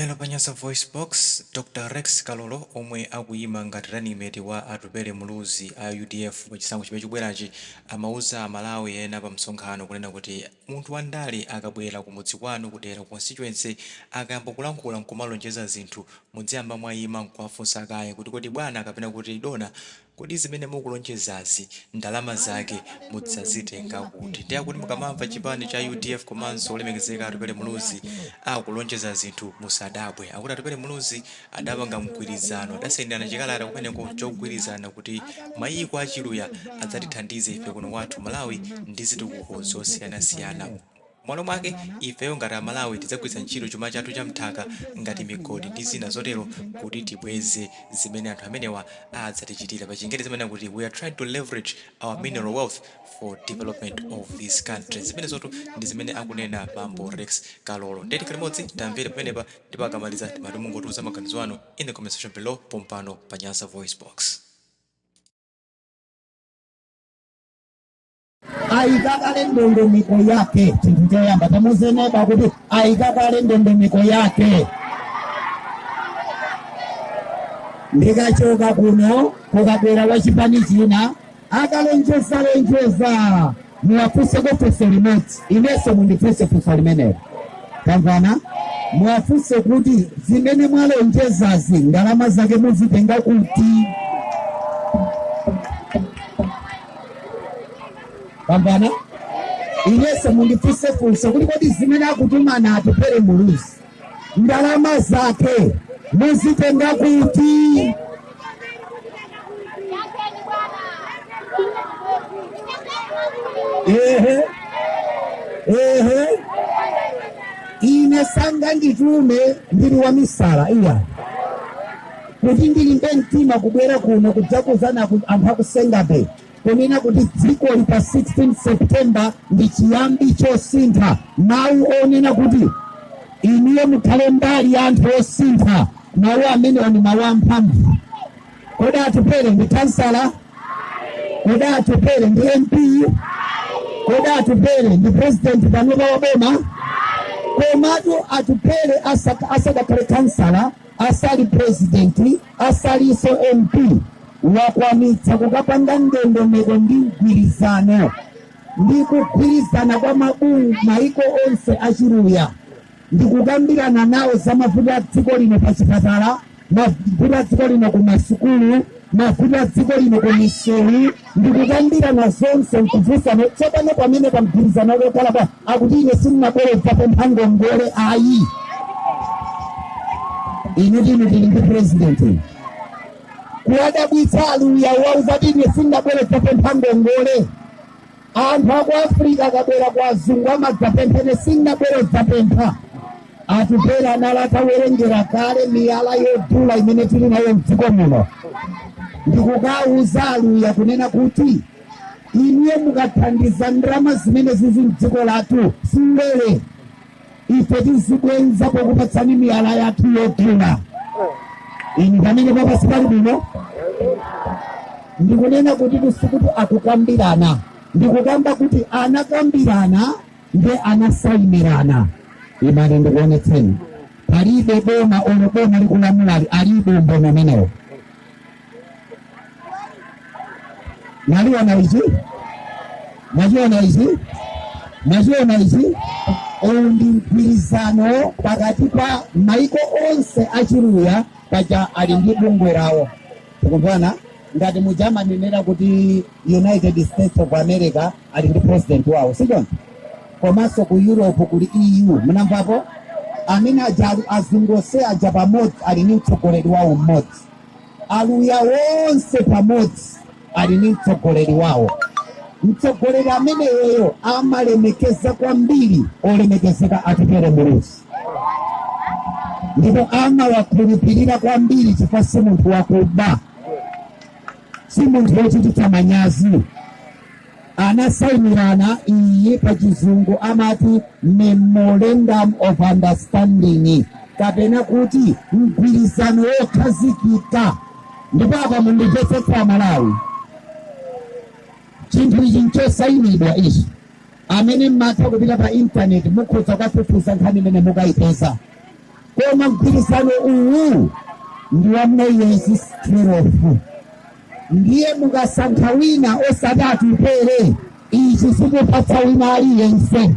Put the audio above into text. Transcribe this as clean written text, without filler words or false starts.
Lero pa Nyasa VoiceBox, Dr Rex Kalolo omwe akuyima ngati running mate wa Atupele Muluzi a udf pa chisankho chimene chikubwerachi amauza aMalawi ena pa msonkhano kunena kuti munthu wa ndale akabwera kumudzi kwanu kudera ku constituency akayamba kulankhula nkumalonjeza zinthu mudziyamba mwayima nkuwafunsa kaye kuti kodi bwana kapena kuti dona Kodi zimene mukulonjezazi ndalama zake mudzazitenga kuti? Ndiye akuti mukamamva chipani cha udf komanso olemekezeka Atupele Muluzi akulonjeza zinthu musadabwe. Akuti Atupele Muluzi adapanga mgwirizano, adasainirana chikalata kumeneko chogwirizana kuti mayiko achiluya adzatithandize ife kuno kwathu Malawi ndi zitukuko zosiyanasiyana. Mmalo mwake, ifeyo ngati a Malawi tidzagwiritsa ntchito chuma chathu cha mnthaka ngati migodi ndi zina zotero kuti tibweze zimene anthu amenewa adzatichitira. Pa chingerezi amanena kuti we are trying to leverage our mineral wealth for development of this country. Zimenezotu ndi zimene akunena bambo Rex Kalolo. Ndiye tikhale limodzi tamvere pamenepa ndipo akamaliza timati mungotiuza maganizo anu in the comment section below pompano pa Nyasa VoiceBox. Ayika kale ndondomeko yake. Chinthu choyamba, tamuuze neba kuti ayika kale ndondomeko yake. Ndikachoka kuno kukabwera wachipani china akalonjeza lonjeza, muwafunseko funso limodzi, inenso mundifunse funso limenelo. Tamvana? Muwafunse kuti zimene mwalonjezazi ndalama zake muzitenga kuti? Tamvana? Inenso mundifunse funso kuti kodi zimene akutumana Atupele Muluzi ndalama zake muzitenga kuti? Ehe, ehe, ine sanganditume ndili wamisala iya kuti ndilimbe mtima kubwera kuno kudzakuuzani anthu aku Senga Bay kunena kuti dzikoli pa 16 September ndi chiyambi chosintha. Mawu onena kuti inuyo mukhale mbali ya anthu osintha, mawu amenewa ndi mawu amphamvu. Kodi Atupele ndi kansala? Kodi Atupele ndi MP? Kodi Atupele ndi president panopa wa boma? Komatu Atupele asadakhale kansala, asali president, asalinso MP, wakwanitsa kukapanga ndondomeko ndi mgwirizano ndi kugwirizana kwa maiko onse achiluya ndi kukambirana nawo za mavuto a dziko lino pa chipatala, mavuto a dziko lino ku masukulu, mavuto a dziko lino ku misewu, ndi kukambirana zonse nkufunsana. Tsopano pamene pa mgwirizano wokhala pa akuti ine sindinabwere kudzapempha ngongole ayi. Inu tinu tili ndi president kuwadabwitsa aluya wauza kuti ine sindinabwere kudzapempha ngongole. Anthu aku Africa akabwera kwa azungu amadzapempha, ine sindinabwere kudzapempha. Atupele anali atawerengera kale miyala yodula imene tili nayo mdziko muno ndikukawuza aluya kunena kuti inuyo mukathandiza ndalama zimene zizi mdziko lathu siulere, ife tizibwenza pokupatsani miyala yathu yodula. Inu pamene papa sipali bwino. Ndikunena kuti sikuti akukambirana, ndikukamba kuti anakambirana nde anasainirana. Imani ndikuonetseni, palibe boma olo boma likulamulali alibe umboni umenewo. Mwaliona ichi? Mwachiona ichi? Mwachiona ichi? Uwu ndi mgwirizano pakati pa maiko onse achiluya, paja ali ndi bungwe lawo. Tikumvana? Ngati muja amanenera kuti United States of America ali ndi president wawo, si choncho? Komanso ku Europe kuli EU, munamvapo? Amene aja azungu onse aja pamodzi ali ndi mtsogoleri wawo mmodzi. Aluya onse pamodzi ali ndi mtsogoleri wawo. Mtsogoleri ameneyoyo amalemekeza kwambiri olemekezeka Atupele Muluzi, ndipo amawakhulupirira kwambiri chifukwa si munthu wakuba, si munthu wochititsa manyazi. Anasainirana iyi, pa chizungu amati memorandum of understanding kapena kuti mgwirizano wokhazikika. Ndipo apa mundimvetsetse Amalawi, chinthu ichi nchosayinidwa ichi. Amene mmatha kupita pa intaneti mukhoza kukafufuza nkhani imene mukayipeza. Koma mgwirizano uwu ndi wa miyezi 12. Ndiye mukasankha wina osati Atupele, ichi sikupatsa wina aliyense.